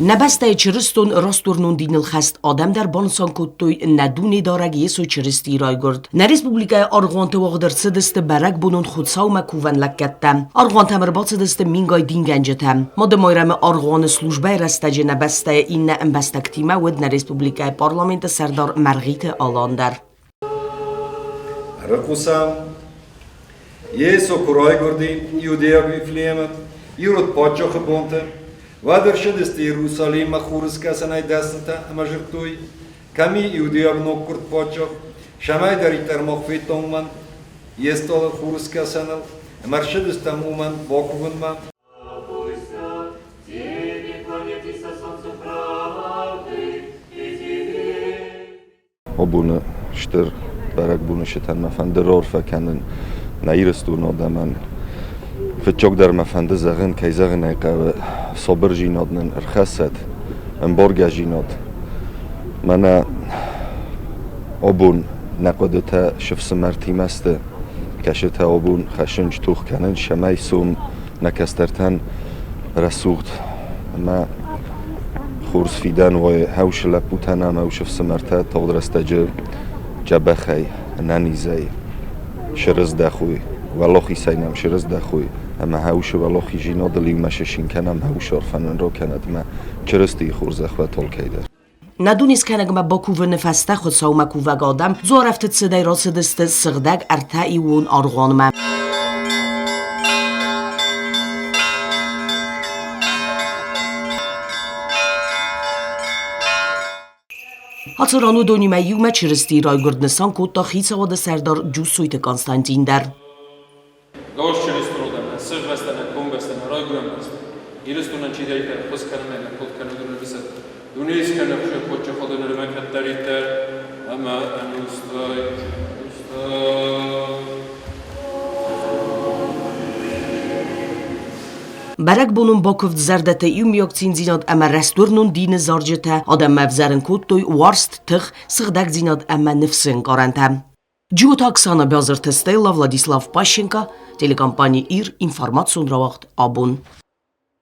Нӕ бӕстӕйы чырыстон растуырнон диныл хӕст адӕм дӕр банысан кодтой нӕ Дунедарӕг Йесо Чырыстийы райгуырд. Нӕ республикӕйы аргъуанты уагъд ӕрцыдысты бӕрӕгбонон Хуыцаумӕ кувӕн лӕггӕдтӕ. Аргъуантӕм ӕрбацыдысты мингай дингӕнджытӕ. Мады Майрӕмы аргъуаны службӕйы рӕстӕджы нӕ бӕстӕйы иннӕ ӕмбӕстӕгтимӕ уыд нӕ республикӕйы парламенты сӕрдар Мӕргъиты Алан дӕр. Ӕрыхъусӕм, Йесо куы райгуырди Иудейаг Вифлеемы, Ирод паддзахы бонты, уӕд ӕрцыдысты Иерусалиммӕ хурыскӕсӕнӕй дӕснытӕ ӕмӕ дзырдтой, кӕм и иудейаг ноггуырд паддзах, цӕмӕйдӕриддӕр мах федтам уымӕн йе стъолы хурыскӕсӕныл, ӕмӕ ӕрцыдыстӕм уымӕн бакувынмӕ. Абоны стыр бӕрӕгбоны цытӕн мӕ фӕнды раарфӕ кӕнын нӕ Ирыстоны адӕмӕн. Фыццагдӕр мӕ фӕнды зӕгъын, кӕй зӕгъын ӕй хъӕуы, сабырдзинад нын ӕрхӕссӕд, ӕмбаргӕдзинад. Мӕнӕ абон нӕ хъуыдытӕ сыфсымӕртимӕ сты, кӕцытӕ абон хӕссынц тох кӕнынц, цӕмӕй сом нӕ кӕстӕртӕн рӕсугъд ӕмӕ хорз фидӕн уой хӕусы лӕппутӕн ӕмӕ усы фсымӕртӕ тагъд рӕстӕджы дзӕбӕхӕй, ӕнӕнизӕй сӕрыздӕхой, уӕлахизӕй нӕм сӕрыздӕхой ӕмӕ хӕусы уӕлахиздзинадыл иумӕ сысин кӕнӕм, хӕусы арфӕ нын ракӕнӕд ӕмӕ Чырыстийы хорзӕх уӕд алкӕйдӕр. Нӕ дунескӕнӕгмӕ бакувыны фӕстӕ Хуыцаумӕ кувӕг адӕм дзуарӕфтыд цыдӕй рацыдысты сыгъдӕг ӕртӕиуон аргъуанмӕ. Ацы ран уыдонимӕ иумӕ Чырыстийы райгуырд нысан кодта хицауады сӕрдар Джусойты Константин дӕр. Гауыз Чырыстон сыгъбӕстӕнӕ, комбӕстӕнӕ, райгуырӕн бӕстӕ. Ирыстонӕн чидӕриддӕр ӕххуыс кӕнынӕй нӕ код кӕны уыдоны быцӕг. Дунейы скӕнӕг Хуыцауы ходыны нырмӕ кӕддӕриддӕр ӕмӕ ӕнустӕй ӕнустӕм. Бӕрӕгбонон бакуывд зӕрдӕты иумиаг циндзинад ӕмӕ рӕстуырнон дины зарджытӕ адӕммӕ ӕвзӕрын кодтой уарзт, тых, сыгъдӕгдзинад ӕмӕ ныфсы ӕнкъарӕнтӕ. Джиоты Оксана, Бязырты Стелла, Владислав Пащенко, телекомпани «Ир», информацион рауагъд «Абон».